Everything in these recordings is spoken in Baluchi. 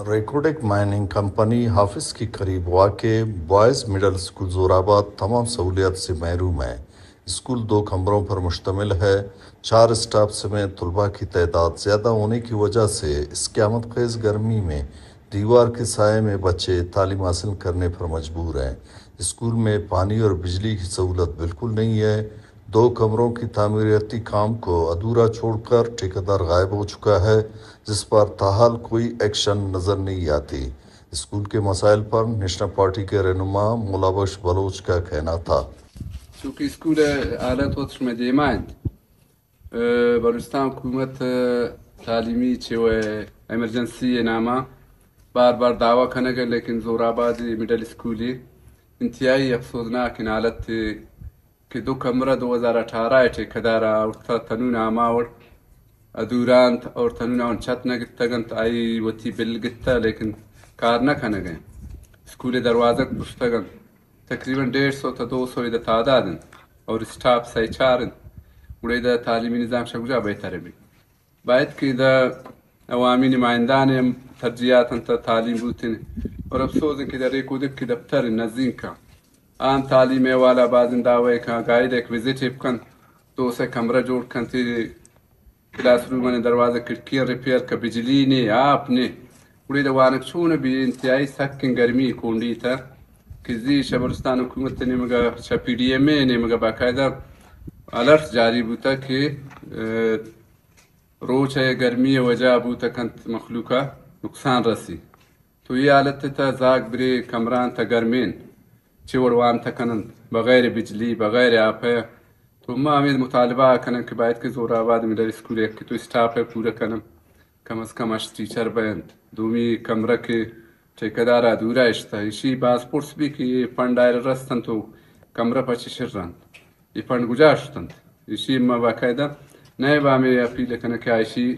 ریکوڈک مائننگ کمپنی حافظ کے قریب واقع بوائز مڈل اسکول زورآباد تمام سہولیات سے محروم ہے۔ اسکول دو کمروں پر مشتمل ہے۔ چار اسٹاف سمیت طلباء کی تعداد زیادہ ہونے کی وجہ سے اس قیامت خیز گرمی میں دیوار کے سائے میں بچے تعلیم حاصل کرنے پر مجبور ہیں۔ اسکول میں پانی اور بجلی کی سہولت بالکل نہیں ہے۔ دو کمروں کی تعمیراتی کام کو ادھورا چھوڑ کر ٹھیکیدار غائب ہو چکا ہے، جس پر تاحال کوئی ایکشن نظر نہیں آتی۔ اسکول کے مسائل پر نیشنل پارٹی کے رہنما مولا بخش بلوچ کا کہنا تھا۔ چونکہ اسکول ءِ حالت وت شمئے دیما انت۔ ءُ بلوچستان حکومت ءِ تعلیمی چہ وَ ایمرجنسی ءِ ناما بار بار دعویٰ کنگ ءَ، لیکن زورآباد مڈل اسکول ءِ انتہائی افسوسناکیں حالت ءَ کہ دو کمرہ دو ہزار اٹھارہ ءِ ٹھیکیدار ءَ آورتہ، تنون ہما وڑ ادھورا انت اور تنون آہاں چت نہ گپتگ انت، آئی وتی بل گپتہ لیکن کار نہ کنگ ءَ انت۔ اسکول ءِ دروازگ پرشتگ انت۔ تقریباً ڈیڑھ سو تا دو سو ادا تعداد انت اور اسٹاف سئے چار انت، گڑا ادا تعلیمی نظام چہ کجا بہتر بیت؟ باید کہ ادا عوامی نمائندہانی ہم ترجیحات انت تعلیم بوتیں اور افسوس انت کہ ادا ریکوڈک کہ دفتر انت نزینک ءَ، آ ہم تعلیم ءِ حوالہ بازیں دعوی کن، گائیڈ یک وزٹ ءَ بکنت، دو سئے کمرہ جوڑ کنت، اے کلاس رومانی دروازہ کھڑکیاں ریپیئر کن، بجلی نے، آپ نے، گڑا ادا وانگ چون بی؟ انتہائی سکیں گرمی کونڈی تھا کہ زی شہ بلوچستان حکومت ءِ نیمگا، شہ پی ڈی ایم اے ءِ نیمگا باقاعدہ الرٹ جاری بوتا کہ، ءُ، روچ ءِ گرمی ءِ وجہ بوت کنت مخلوق ءَ نقصان رسی۔ تو اے حالت ءِ تہ زاگ برے کمران تہ گرمین چے وڑ وانت کننت بغیر بجلی، بغیر آپ ءَ۔ تو ما ہمے مطالبہ ءَ کنن کہ باید کہ زورآباد مڈل اسکول ءِ یکے تو اسٹاف ءَ پورا کنن، کم از کم ہشت ٹیچر بینت۔ دومی کمرہ کہ ٹھیکیدار ءَ دورا اشتہ، ایشی باز پرس بی کہ اے فنڈ آئرا رستنت تو کمرہ پچے شر انت۔ اے فنڈ کجا شتنت؟ ایشی ما باقاعدہ نئے با ہمے اپیل کنن کہ ایشی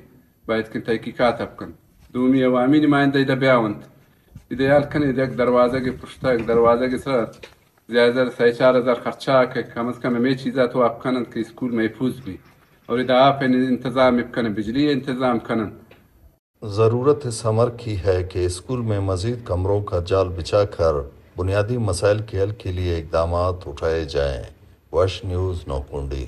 باید کہ تحقیقات بکنت۔ دومی عوامی نمائندہ ادا بیاونت۔ ادا ہیال کن ادا یک دروازگ پرشتہ، یک دروازگ سرا زیادہ زیادہ سئے چار ہزار خرچہ کہ کم از کم ہمے چیزا تو آپ کننت کہ اسکول محفوظ بی اور ادا آپ ءِ انتظام بکنن، بجلی ءِ انتظام کنن۔ ضرورت اس امر کی ہے کہ اسکول میں مزید کمروں کا جال بچھا کر بنیادی مسائل کے حل کے لیے اقدامات اٹھائے جائیں۔ وش نیوز نوکنڈی۔